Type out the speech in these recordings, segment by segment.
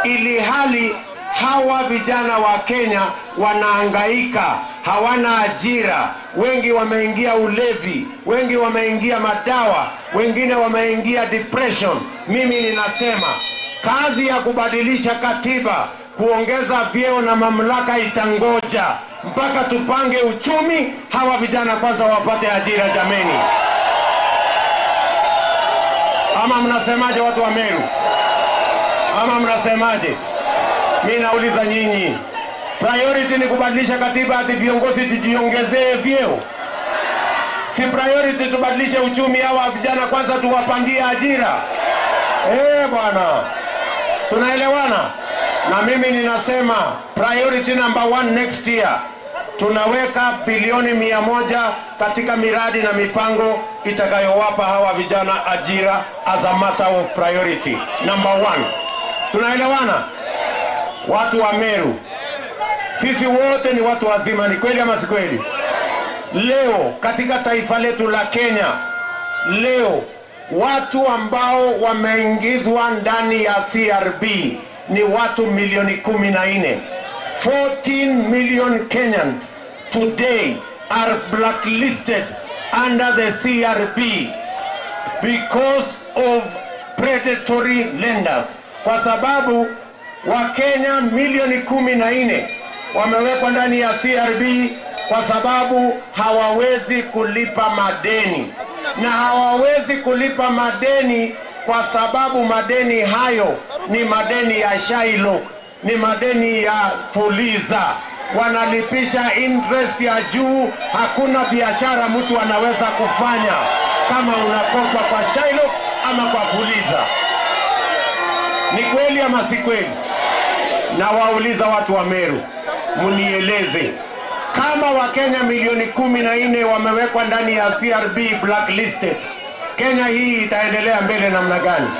ili hali hawa vijana wa Kenya wanahangaika, hawana ajira, wengi wameingia ulevi, wengi wameingia madawa, wengine wameingia depression. Mimi ninasema kazi ya kubadilisha katiba, kuongeza vyeo na mamlaka itangoja mpaka tupange uchumi, hawa vijana kwanza wapate ajira. Jameni, ama mnasemaje watu wa Meru? Ama mnasemaje? Mi nauliza nyinyi, priority ni kubadilisha katiba ati viongozi tujiongezee vyeo? Si priority tubadilishe uchumi, hawa vijana kwanza tuwapangie ajira? Eh, bwana, tunaelewana? Na mimi ninasema priority number one, next year tunaweka bilioni 100 katika miradi na mipango itakayowapa hawa vijana ajira as a matter of priority number one. Tunaelewana? Watu wa Meru, sisi wote ni watu wazima, ni kweli ama si kweli? Leo katika taifa letu la Kenya, leo watu ambao wameingizwa ndani ya CRB ni watu milioni 14. 14 million Kenyans today are blacklisted under the CRB because of predatory lenders, kwa sababu Wakenya milioni 14 wamewekwa ndani ya CRB kwa sababu hawawezi kulipa madeni, na hawawezi kulipa madeni kwa sababu madeni hayo ni madeni ya Shylock, ni madeni ya Fuliza, wanalipisha interest ya juu. Hakuna biashara mtu anaweza kufanya kama unakopa kwa Shylock ama kwa Fuliza. Ni kweli ama si kweli? Na wauliza watu wa Meru, mnieleze kama Wakenya milioni 14 wamewekwa ndani ya CRB blacklisted, Kenya hii itaendelea mbele namna gani?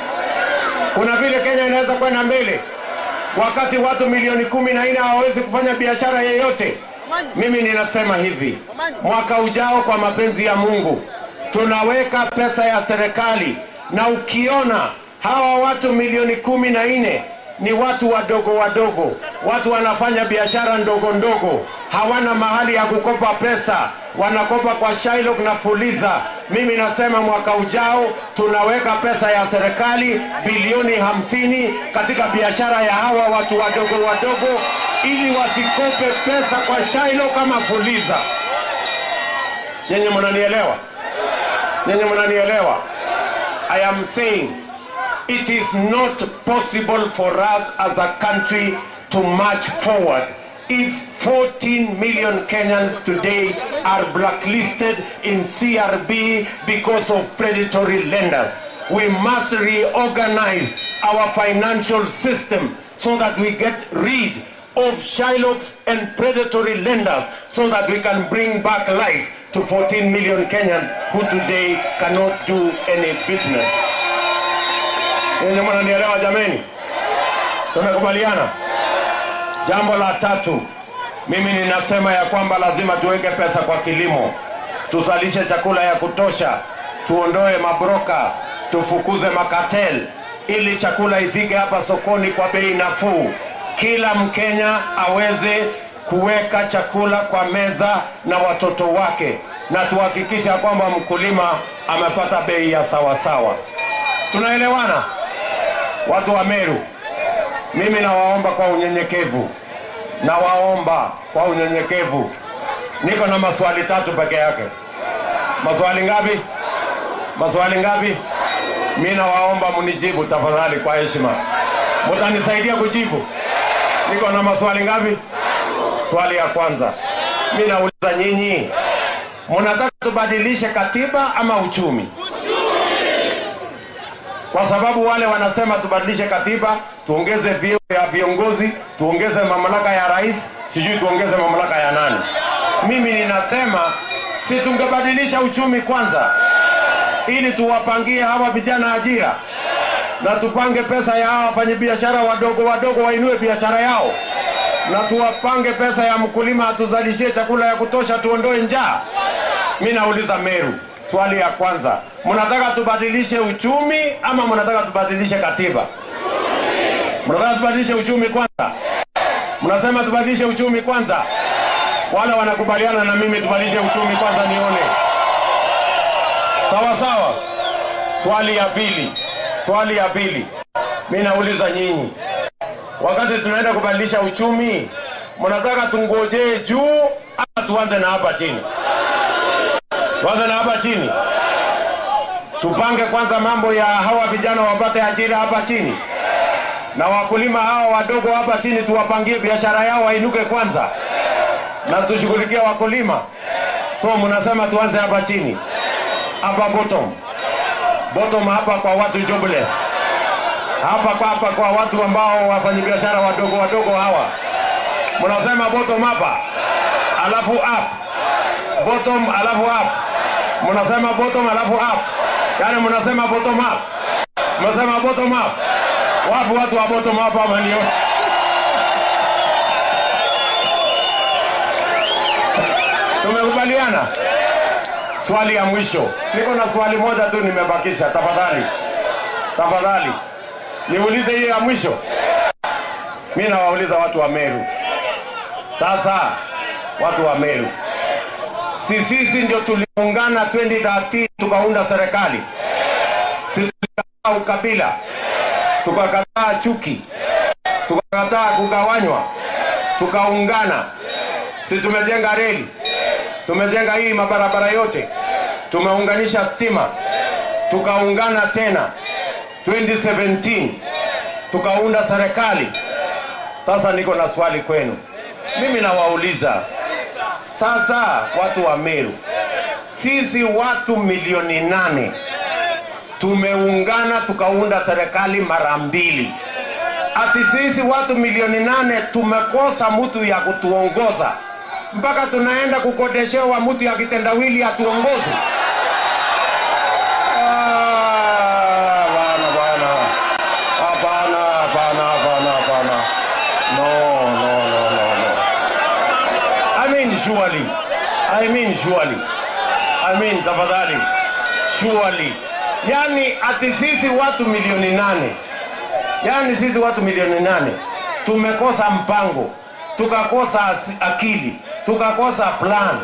Kuna vile Kenya inaweza kwenda mbele wakati watu milioni 14 hawawezi kufanya biashara yeyote? Mimi ninasema hivi, mwaka ujao kwa mapenzi ya Mungu tunaweka pesa ya serikali, na ukiona hawa watu milioni 14 ni watu wadogo wadogo, watu wanafanya biashara ndogo ndogo, hawana mahali ya kukopa pesa, wanakopa kwa Shylock na Fuliza. Mimi nasema mwaka ujao tunaweka pesa ya serikali bilioni 50 katika biashara ya hawa watu wadogo wadogo, ili wasikope pesa kwa Shylock kama Fuliza. Nyinyi mnanielewa? Nyinyi mnanielewa? I am saying it is not possible for us as a country to march forward if 14 million Kenyans today are blacklisted in CRB because of predatory lenders. We must reorganize our financial system so that we get rid of Shylocks and predatory lenders, so that we can bring back life to 14 million Kenyans who today cannot do any business. Ninyi mnanielewa jameni? Tumekubaliana? Jambo la tatu, mimi ninasema ya kwamba lazima tuweke pesa kwa kilimo, tuzalishe chakula ya kutosha, tuondoe mabroka, tufukuze macartel, ili chakula ifike hapa sokoni kwa bei nafuu, kila Mkenya aweze kuweka chakula kwa meza na watoto wake, na tuhakikisha kwamba mkulima amepata bei ya sawasawa. Tunaelewana, watu wa Meru? Mimi nawaomba kwa unyenyekevu, nawaomba kwa unyenyekevu. Niko na maswali tatu peke yake. Maswali ngapi? Maswali ngapi? Mimi nawaomba mnijibu tafadhali kwa heshima. Mtanisaidia kujibu? Niko na maswali ngapi? Swali ya kwanza, mimi nauliza nyinyi, mnataka tubadilishe katiba ama uchumi? Kwa sababu wale wanasema tubadilishe katiba, tuongeze vyeo ya viongozi, tuongeze mamlaka ya rais, sijui tuongeze mamlaka ya nani. Mimi ninasema si tungebadilisha uchumi kwanza, ili tuwapangie hawa vijana ajira na tupange pesa ya hawa wafanyabiashara wadogo wadogo wainue biashara yao, na tuwapange pesa ya mkulima atuzalishie chakula ya kutosha, tuondoe njaa. Mimi nauliza Meru, swali ya kwanza, mnataka tubadilishe uchumi ama mnataka tubadilishe katiba? Mnataka tubadilishe uchumi kwanza? Mnasema tubadilishe uchumi kwanza? Wale wanakubaliana na mimi tubadilishe uchumi kwanza nione. Sawa sawa. Swali ya pili. Swali ya pili. Mimi nauliza nyinyi, wakati tunaenda kubadilisha uchumi, mnataka tungojee juu ama tuanze na hapa chini? Tuanze na hapa chini. Tupange kwanza mambo ya hawa vijana wapate ajira hapa chini, na wakulima hawa wadogo hapa chini tuwapangie biashara yao wainuke kwanza, na tushughulikie wakulima. So mnasema tuanze hapa chini, hapa bottom. Bottom hapa kwa watu jobless, hapa kwa watu ambao wafanyabiashara wadogo wadogo hawa. Mnasema bottom hapa, alafu up. Bottom alafu up. Mnasema bottom alafu up. Yaani mnasema bottom up. Mnasema bottom up. Wapo watu wa bottom up hapa ndio. Tumekubaliana? Swali ya mwisho. Niko na swali moja tu nimebakisha, tafadhali. Tafadhali. Niulize hiyo ya mwisho. Mimi nawauliza watu wa Meru. Sasa watu wa Meru, sisi ndio tuliungana 2013 tukaunda serikali. Sisi tulikataa ukabila, tukakataa chuki, tukakataa kugawanywa, tukaungana. Sisi tumejenga reli, tumejenga hii mabarabara yote, tumeunganisha stima, tukaungana tena 2017 tukaunda serikali. Sasa niko na swali kwenu. Mimi nawauliza sasa watu wa Meru, sisi watu 8 milioni tumeungana tukaunda serikali mara mbili. Ati sisi watu 8 milioni tumekosa mtu ya kutuongoza, mpaka tunaenda kukodeshewa mtu ya kitendawili atuongoze? Bana bana. Hapana, hapana, hapana, hapana. No, no, no, no, no. I mean surely. I mean surely. I mean tafadhali. Surely. Yani ati sisi watu 8 milioni. Yani sisi watu 8 milioni tumekosa mpango, tukakosa akili, tukakosa plan,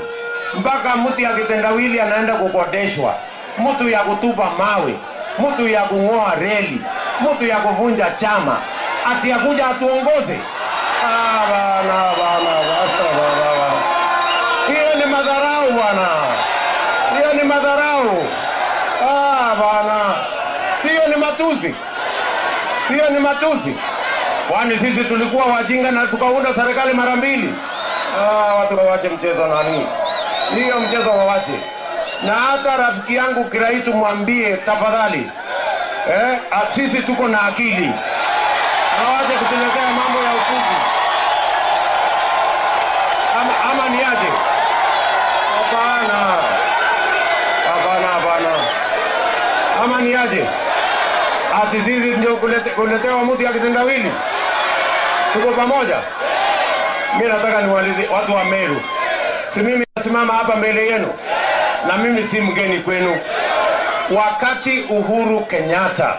mpaka mtu ya kitendawili anaenda kukodeshwa, mtu ya kutupa mawe, mtu ya kung'oa reli, mtu ya kuvunja chama, ati akuja atuongoze? Ah, bana, bana, bana, bana, bana. Hiyo ni madharau bwana, hiyo ni madharau. Ah, bana, sio ni matusi, sio ni matusi. Kwani sisi tulikuwa wajinga na tukaunda serikali mara mbili? Ah, watu wawache mchezo nani. Hiyo mchezo wawache. Na hata rafiki yangu Kiraitu mwambie tafadhali. Sisi tuko na akili. Hawaje kutuletea mambo ya upuzi. Ama ni aje? Hapana. Hapana, hapana. Ama ni aje? Ati sisi ndio kuletewa mtu ya kitendawili? Tuko pamoja? Mimi nataka niwaulize watu wa Meru. Si mimi nasimama hapa mbele yenu, na mimi si mgeni kwenu. Wakati Uhuru Kenyatta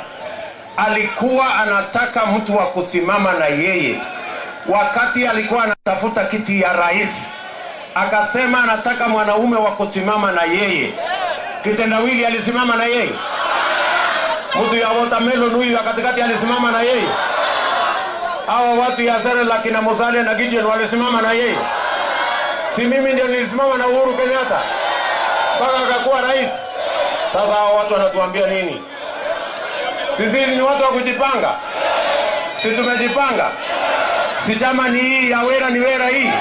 alikuwa anataka mtu wa kusimama na yeye, wakati alikuwa anatafuta kiti ya rais, akasema anataka mwanaume wa kusimama na yeye. Kitendawili alisimama na yeye? Mtu ya watermelon huyu ya katikati alisimama na yeye? Hawa watu ya Cerelac kina Musalia na Gideon walisimama na yeye? Si mimi ndio nilisimama na Uhuru Kenyatta mpaka akakuwa rais? Sasa hawa watu wanatuambia nini? Sisi ni watu wa kujipanga. Si tumejipanga? Si chama ni hii ya wera ni wera hii?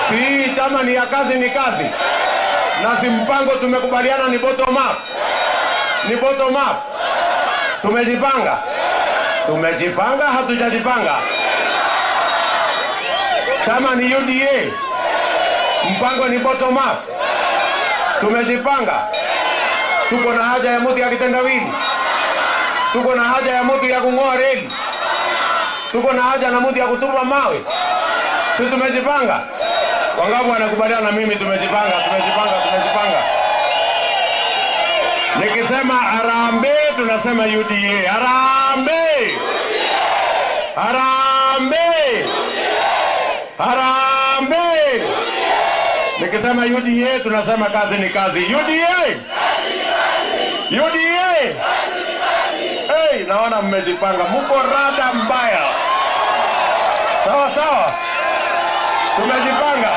Si hii chama ni ya kazi ni kazi? Na si mpango tumekubaliana ni bottom up? Ni bottom up. Tumejipanga. Tumejipanga, hatujajipanga? Chama ni UDA. Mpango ni bottom up. Tumejipanga. Tuko na haja ya mtu ya kitendawili? Tuko na haja ya mtu ya kung'oa reli? Tuko na haja na mtu ya kutupa mawe? Si tumejipanga? Wangapi wanakubaliana na mimi tumejipanga, tumejipanga, tumejipanga? Nikisema harambee tunasema UDA. Harambee! Harambee! Harambee! Nikisema UDA tunasema kazi ni kazi. UDA! UDA! Hey, naona mmejipanga, mko rada mbaya. Sawa sawa, tumejipanga.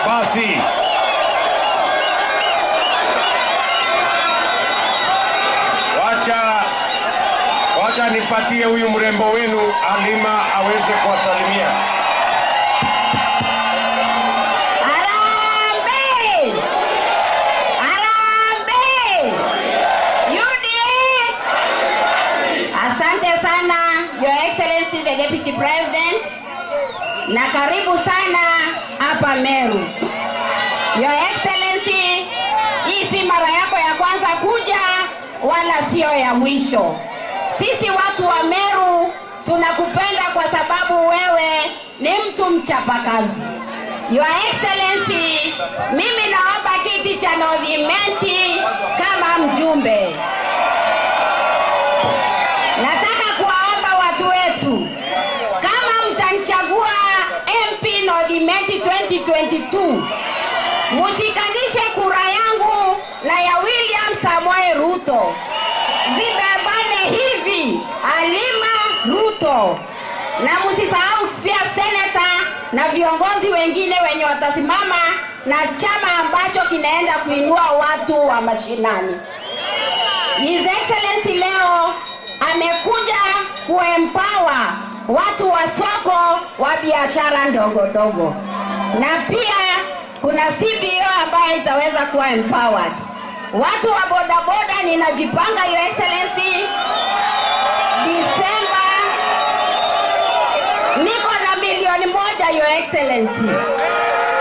Basi wacha nipatie huyu mrembo wenu Halima aweze kuwasalimia. Harambee! Harambee! UDA! Asante sana Your Excellency the Deputy President, na karibu sana hapa Meru. Your Excellency, hii si mara yako ya kwanza kuja wala sio ya mwisho. Sisi watu wa Meru tunakupenda kwa sababu wewe ni mtu mchapakazi. Your Excellency, mimi naomba kiti cha North Imenti kama mjumbe. Nataka kuwaomba watu wetu, kama mtanichagua MP North Imenti 2022, mushikanishe kura yangu na ya William Samoei Ruto. Zibebane hivi, Halima Ruto. Na msisahau pia seneta na viongozi wengine wenye watasimama na chama ambacho kinaenda kuinua watu wa mashinani. His Excellency leo amekuja kuempower watu wa soko wa biashara ndogo ndogo. Na pia kuna CBO ambayo itaweza kuwa empowered. Watu wa bodaboda ninajipanga, Your Excellency. December niko na 1,000,000, Your Excellency.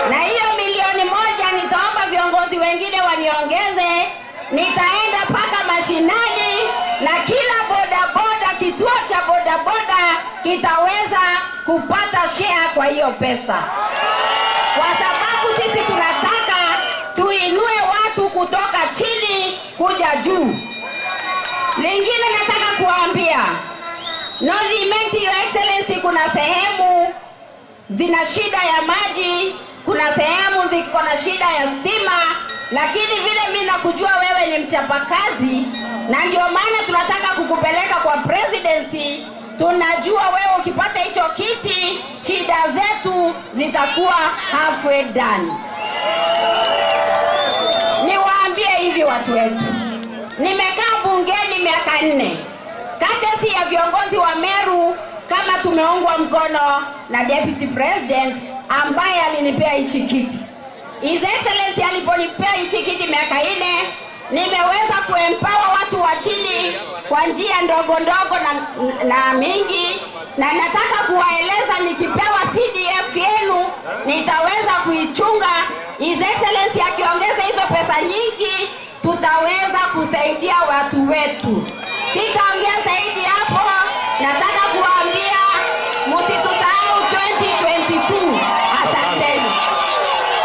Na hiyo 1,000,000 nitaomba viongozi wengine waniongeze. Nitaenda paka mashinani na kila bodaboda, kituo cha bodaboda kitaweza kupata share kwa hiyo pesa. Kwa sababu sisi tunataka tuinue watu kutoka chini kuja juu. Lingine nataka kuambia North Imenti, Your Excellency, kuna sehemu zina shida ya maji, kuna sehemu ziko na shida ya stima, lakini vile mimi nakujua wewe ni mchapakazi na ndio maana tunataka kukupeleka kwa presidency. Tunajua wewe ukipata hicho kiti shida zetu zitakuwa halfway done. Niwaambie hivi watu wetu, nimekaa bungeni miaka 4. Kati ya viongozi wa Meru kama tumeungwa mkono na Deputy President ambaye alinipea hichi kiti. His Excellency aliponipea hichi kiti miaka 4, nimeweza kuempower watu wa chini kwa njia ndogo ndogo na mingi, na nataka kuwaeleza nikipewa CDF yenu nitaweza kuichunga. His Excellency akiongeza hizo pesa nyingi tutaweza kusaidia watu wetu. Sitaongea zaidi hapo. Nataka kuambia msitusahau 2022. Asanteni.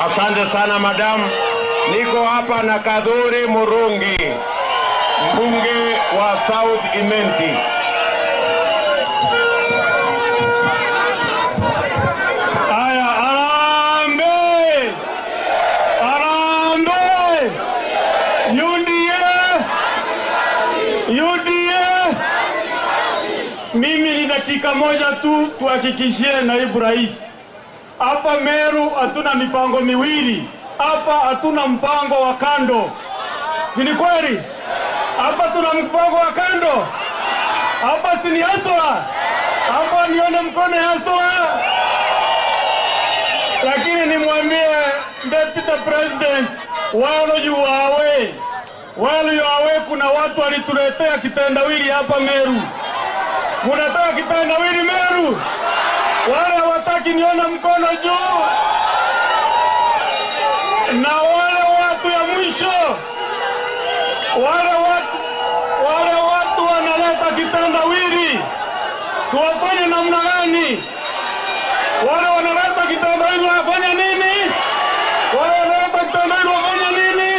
Asante sana madam. Niko hapa na Kadhure Murungi, mbunge wa South Imenti. Aya, harambee! Harambee! UDA! UDA! Mimi ni dakika moja tu tuhakikishie naibu rais. Hapa Meru hatuna mipango miwili. Hapa hatuna mpango wa kando. Si ni kweli? Hapa tuna mpango wa kando. Hapa si ni haswa. Hapa nione mkono haswa. Lakini nimwambie Deputy President, walo yuawe, kuna watu walituletea kitendawili hapa Meru. Munataka kitendawili Meru? Wale hawataki nione mkono juu. Na wale watu ya mwisho, wale watu wanaleta kitendawili, tuwafanye namna gani? Wale wanaleta kitendawili wafanye nini? Wale wanaleta kitendawili wafanye nini?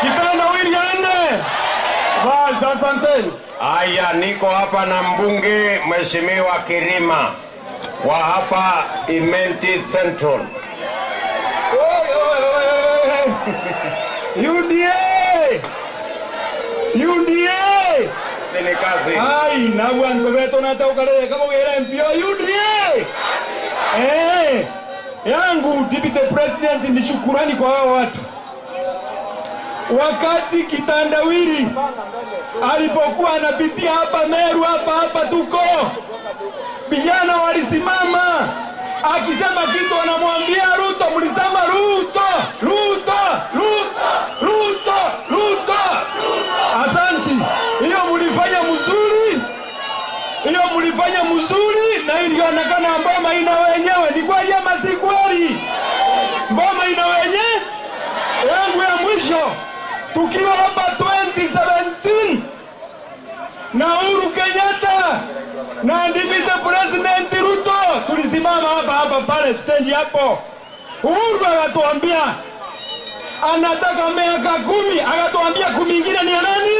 Kitendawili aende. Basi, asanteni. Haya, niko hapa na mbunge Mheshimiwa Kirima wa hapa Imenti Central. Oi, oi, oi, oi. UDA! UDA! Ni kazi. Ai, na bwanto beto nataukarere kama wera MPO UDA! Yangu Deputy President ni shukurani kwa hao watu. Wakati Kitandawili alipokuwa anapitia hapa Meru, hapa hapa tuko vijana walisimama, akisema kitu anamwambia Ruto, mlisema Ruto, Ruto, Ruto, Ruto, Ruto. Asanti, hiyo mlifanya mzuri, hiyo mlifanya mzuri, na ilionekana Mboma ina wenyewe. Ni kweli ama si kweli? Mboma ina wenyewe. Yangu ya mwisho, tukiwa hapa 2017 na Uhuru Kenyatta na Deputy President Ruto, tulisimama hapa hapa pale stage hapo. Uhuru akatuambia anataka miaka 10, akatuambia 10 ingine ni ya nani?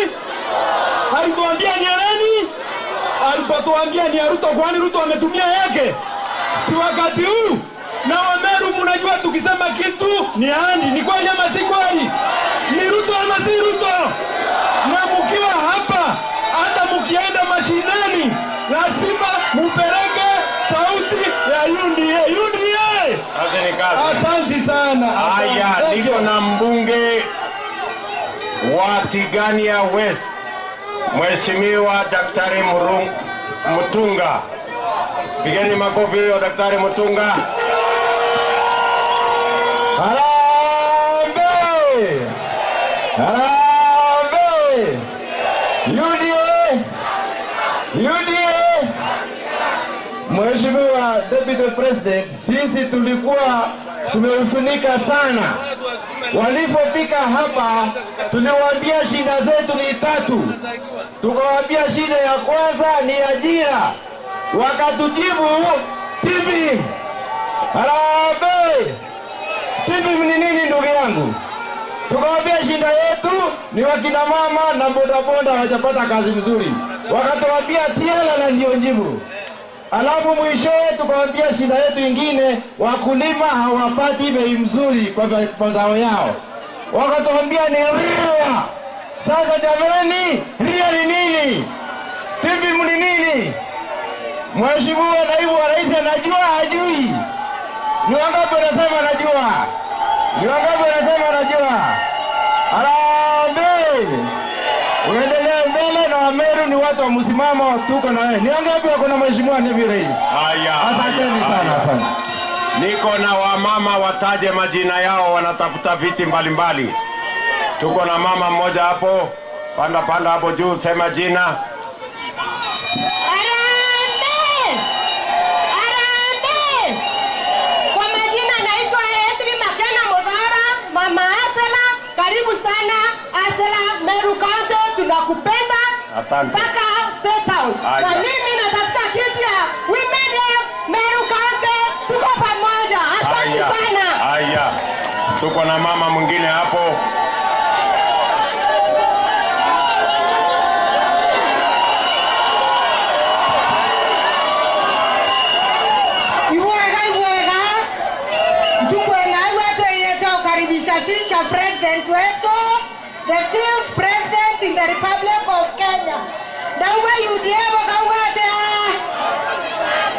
Alituambia ni ya nani? Alipotuambia ni ya Ruto, kwani Ruto ametumia yake? Si wakati huu. Na Wameru mnajua tukisema kitu ni ahadi. Ni kweli ama si kweli? Ni Ruto ama si Ruto? Na mkiwa hapa, hata mkienda mashinani, lazima mupeleke sauti ya UDA. UDA! Kazi ni kazi. Asante sana. Haya, niko na mbunge wa Tigania West, Mheshimiwa Daktari Mutunga. Pigeni makofi huyo Daktari Mutunga. Harambee! Harambee! UDA! UDA! Mheshimiwa Deputy President, sisi tulikuwa tumehuzunika sana. Walipofika hapa tuliwaambia shida zetu ni tatu. Tukawaambia shida ya kwanza ni ajira. Wakatujibu TV. Harambee! TV ni nini ndugu yangu? Tukawaambia shida yetu ni wakina mama na bodaboda hawajapata kazi mzuri. Wakatuambia tiela na ndio jibu. Alafu mwishowe tukawaambia shida yetu ingine, wakulima hawapati bei mzuri kwa mazao yao. Wakatuambia ni ria. Sasa jamani, ria ni nini? TV ni nini? Mheshimiwa Naibu wa Rais anajua hajui? Ni wangapi wanasema anajua? Ni wangapi wanasema anajua? Harambee! Uendelee mbele na Wameru ni watu wa msimamo, tuko na wewe. Ni wangapi wako na Mheshimiwa Naibu Rais? Haya, asanteni sana sana. Niko na wamama wataje majina yao, wanatafuta viti mbalimbali. Tuko na mama mmoja hapo, panda panda hapo juu, sema jina. Harambee! Harambee! Kwa majina naitwa Etri Makena Mudhara, mama Asela, karibu sana Asela Meru County, tunakupenda. Asante. Mpaka State House. Na mimi natafuta kiti ya Women Rep Meru County, tuko pamoja. Asante sana. Haya. Tuko na mama mwingine hapo. Iwega iwega. Mchukwe na wetu yetu karibisha future president wetu, the fifth president in the Republic of Kenya. Dawa UDA wakawate.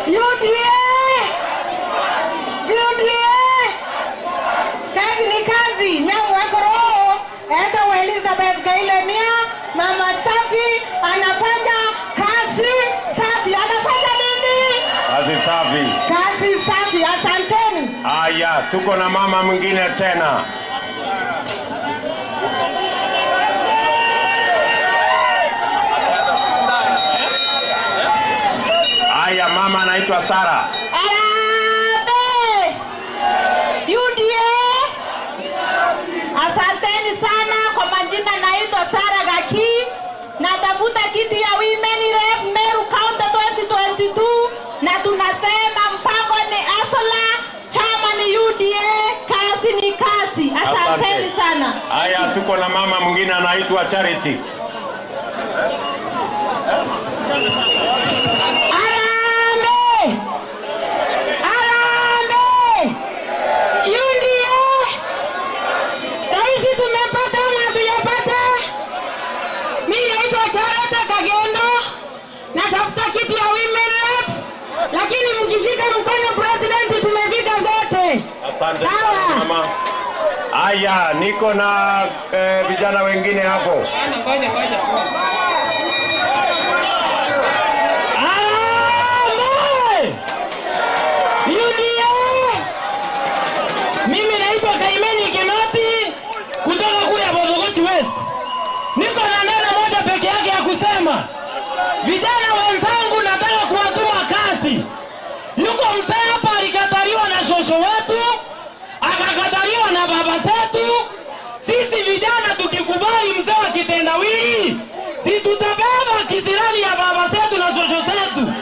UDA! UDA! Kazi ni kazi. Nyamwekoro Eta wa Elizabeth Gailemia, mama safi, anafanya kazi safi. Anafanya nini? Kazi safi. Kazi safi. Asanteni. Haya, tuko na mama mwingine tena. Haya, mama anaitwa Sara. Harambee! UDA! Asanteni sana. Kwa majina naitwa Sara Gaki. Natafuta kiti ya Women Rep Meru County 2022, na tunasema mpango ni Asola, chama ni UDA, kazi ni kazi. Asanteni sana. Haya, tuko na mama mwingine anaitwa Charity. Harambee! Harambee! UDA! Rais tumepata ama hatujapata? Mimi naitwa Charity Kagendo, natafuta kiti ya women rep, lakini mkishika mkono president tumefika zote. Asante Sawa. mama. Haya, niko na vijana wengine hapo. Harambee! UDA! Mimi naitwa Kaimeni Kinoti kutoka kule Bogogochi West. Niko na neno moja peke yake ya kusema. Vijana wenzangu, nataka kuwatuma kazi. Yuko mzee hapa alikataliwa na shosho wetu, akakataliwa na baba zetu. Sisi vijana tukikubali mzee wa kitendawili, si tutabeba kisirani ya baba zetu na shosho zetu?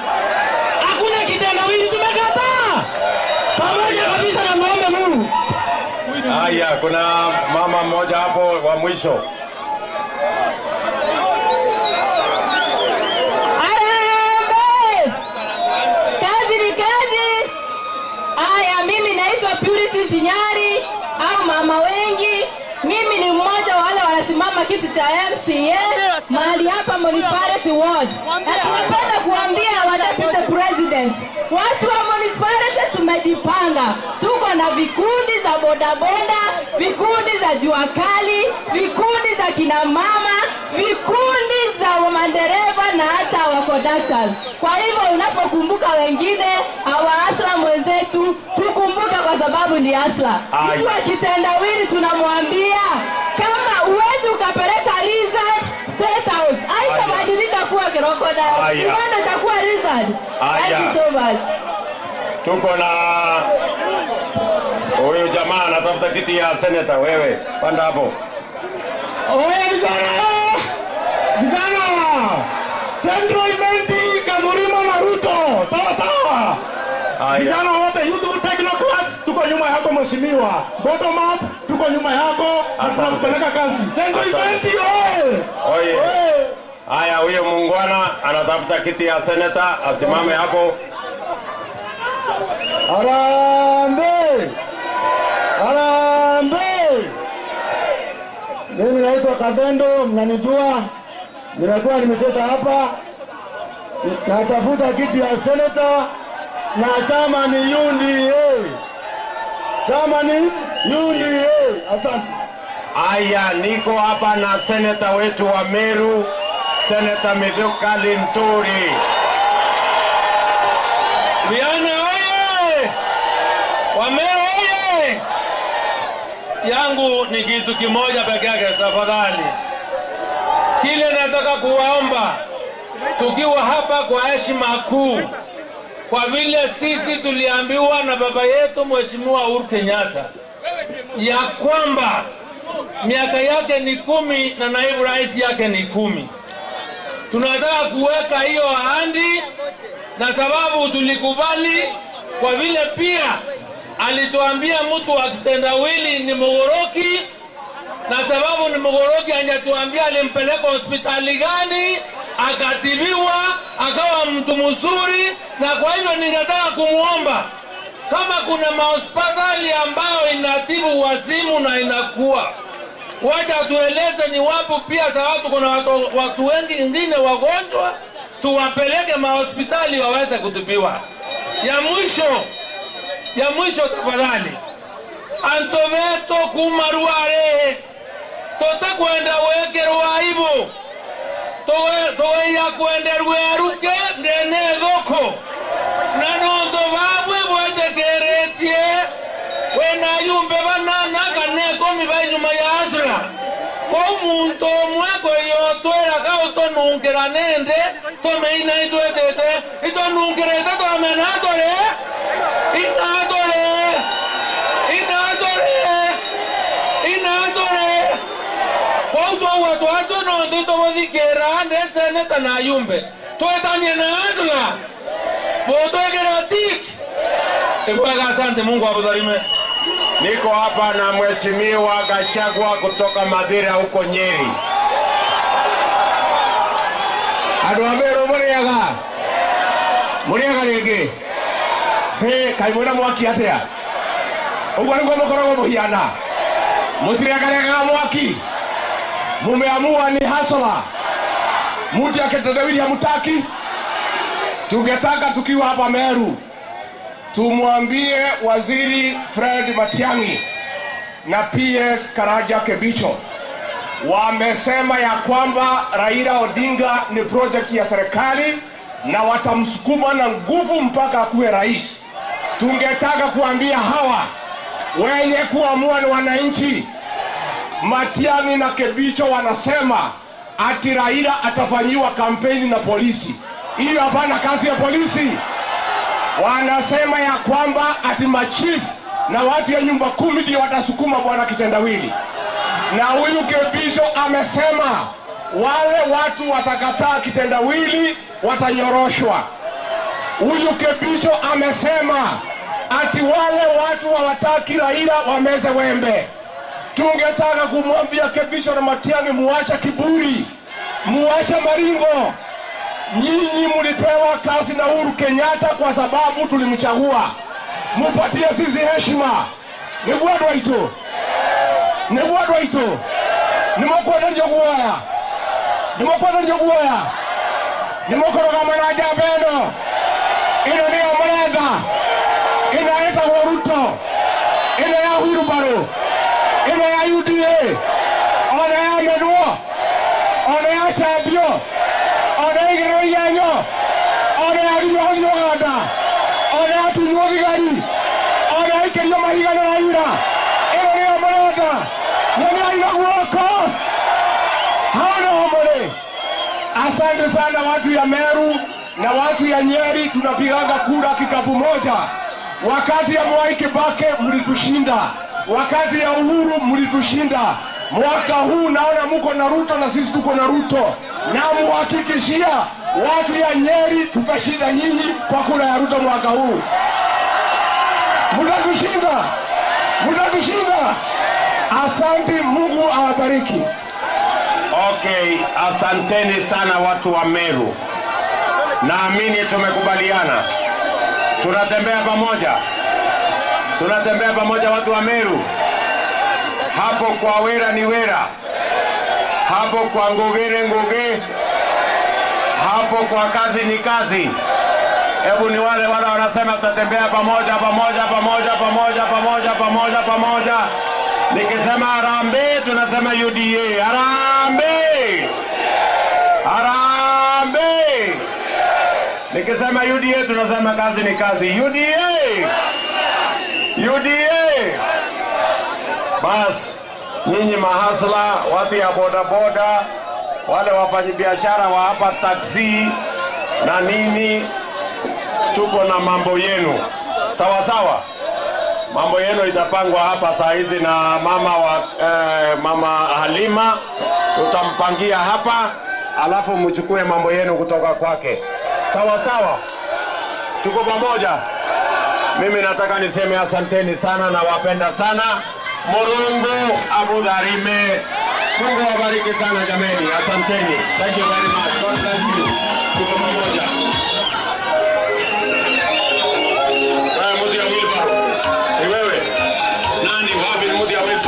Hakuna kitendawili, tumekataa pamoja kabisa na muombe Mungu. Haya, kuna mama mmoja hapo wa mwisho. Harambee! Kazi ni kazi. Haya, mimi naitwa Purity Tinyari au mama wengi. Mimi ni mmoja wa wale wanasimama kiti cha MCA mahali hapa Municipality Ward, na tunapenda kuambia wa deputy president, watu wa municipality tumejipanga, tuko na vikundi za bodaboda, vikundi za jua kali, vikundi za kina mama, vikundi za madereva na hata wa conductors. Kwa hivyo unapokumbuka wengine hawa hustler wenzetu, tukumbuke kwa sababu ni hustler. Mtu akitendawili tunamwambia kama uwezi ukapeleka result State House, haitabadilika kuwa crocodile. Bado itakuwa result. Thank you so much. Tuko na huyu jamaa anatafuta kiti ya senator. Wewe panda hapo. Oye vijana! Vijana! Central Menti, Kadhurima na Ruto. Sawa sawa. Vijana wote youth technocrats tuko nyuma yako mheshimiwa. Bottom up tuko nyuma yako na tunakupeleka kazi. Central Menti oye! Oye. Haya, huyo muungwana anatafuta kiti ya senator asimame hapo. Harambee! Harambee! Mimi naitwa Kadendo, mnanijua. Nimekuwa nimecheza hapa. Natafuta kiti ya senator na chama ni UDA. Chama ni UDA. Asante. Haya, niko hapa na senator wetu wa Meru, Senator Mithika Linturi. Vijana oye! Wameru oye! Yangu ni kitu kimoja peke yake, tafadhali. Kile nataka kuwaomba, tukiwa hapa kwa heshima kuu, kwa vile sisi tuliambiwa na baba yetu Mheshimiwa Uhuru Kenyatta ya kwamba miaka yake ni 10 na naibu rais yake ni 10. Tunataka kuweka hiyo ahadi, na sababu tulikubali kwa vile pia alituambia mtu wa kitendawili ni mugoroki, na sababu ni mugoroki hajatuambia alimpeleka hospitali gani akatibiwa akawa mtu mzuri. Na kwa hivyo ninataka kumuomba kama kuna mahospitali ambayo inatibu wazimu na inakuwa, wacha tueleze ni wapi pia, sababu kuna watu wengi wengine wagonjwa, tuwapeleke mahospitali waweze kutibiwa. Ya mwisho tafadhali, antoveto kumaruare tote kwenda wekerwa aibu toweya kwenda rweruke ndene thoko na nondo babwe bwetekeretie wena yumbe banana kana ekomi ba inyuma ya asra kwa omuntu omwe koyotwera kautonunkera nende tomeina itwetete itonunkerete twamena tore inatore inatore inatore kwautowa twatonondi tobothikira nde seneta na yumbe twetanie na asla botwekera tik. Ebwaga, asante. Mungu akutharime. Niko hapa na Mheshimiwa Gachagua kutoka Mathira huko Nyeri. Andũ a Meru mũrĩaga? Mũrĩaga rĩngĩ? Hĩ, kaĩ mwĩna mwaki atĩa? Ũguo nĩguo mũkoragwo mũhiana. Mũtiregaregaga mwaki. Mumeamua ni hasla. Mtu akitendawili hamutaki. Tungetaka tukiwa hapa Meru tumwambie Waziri Fred Matiang'i na PS Karanja Kibicho wamesema ya kwamba Raila Odinga ni project ya serikali na watamsukuma na nguvu mpaka akuwe rais. Tungetaka kuambia hawa wenye kuamua ni wananchi. Matiang'i na Kibicho wanasema ati Raila atafanyiwa kampeni na polisi. Hiyo hapana kazi ya polisi. Wanasema ya kwamba ati machief na watu ya nyumba 10 ndio watasukuma bwana kitendawili. Na huyu Kibicho amesema wale watu watakataa kitendawili watanyoroshwa. Huyu Kibicho amesema ati wale watu hawataki Raila wameze wembe. Tungetaka kumwambia Kibicho na Matiang'i, muache kiburi, muache maringo. Nyinyi mlipewa kazi na Uhuru Kenyatta kwa sababu tulimchagua. Mupatie sisi heshima. Ni bwadwa ito. Ni bwadwa ito. Ni mkwenda njoguoya. Ni mkwenda njoguoya. Ni mkoroga manaja bendo. Ino ni omrenda. Ino eta Ruto. Ino ya wheelbarrow. Ino ya UDA. Ona ya menuo. Ona ya champion. Ona igiro yanyo. Ona ya riyo ona ya tunywo gigari. Ona ikerio mahiga na Raila. Ino ni omrenda. Ni aina guoko. Haona omore. Asante sana watu ya Meru na watu ya Nyeri, tunapigaga kura kikapu moja. Wakati ya Mwai Kibaki mlitushinda. Wakati ya Uhuru mlitushinda. Mwaka huu naona muko na Ruto na sisi tuko na Ruto. Na muhakikishia watu ya Nyeri tutashinda nyinyi kwa kura ya Ruto mwaka huu. Mtatushinda. Mtatushinda. Asante, Mungu awabariki. Okay, asanteni sana watu wa Meru. Naamini tumekubaliana. Tunatembea pamoja. Tunatembea pamoja watu wa Meru. Hapo kwa Wera ni Wera. Hapo kwa Ngugere Nguge. Hapo kwa kazi ni kazi. Hebu ni wale wale wanasema tutatembea pamoja pamoja pamoja pamoja pamoja pamoja pamoja. Nikisema harambee tunasema UDA. Harambee! Harambee! Nikisema UDA tunasema kazi ni kazi. UDA! UDA! Bas, nyinyi mahasla, watu ya boda boda, wale wafanyabiashara wa hapa taksi na nini, tuko na mambo yenu. Sawa sawa. Mambo yenu itapangwa hapa saa hizi na mama wa mama Halima, tutampangia hapa, alafu mchukue mambo yenu kutoka kwake. Sawa sawa. Tuko pamoja. Mimi nataka niseme asanteni sana na wapenda sana. Murungu abudharime. Mungu awabariki sana jameni. Asanteni. Thank you very much. God bless you. Tuko pamoja. Wewe mtu ya wheelbarrow. Ni wewe. Nani wapi mtu ya wheelbarrow?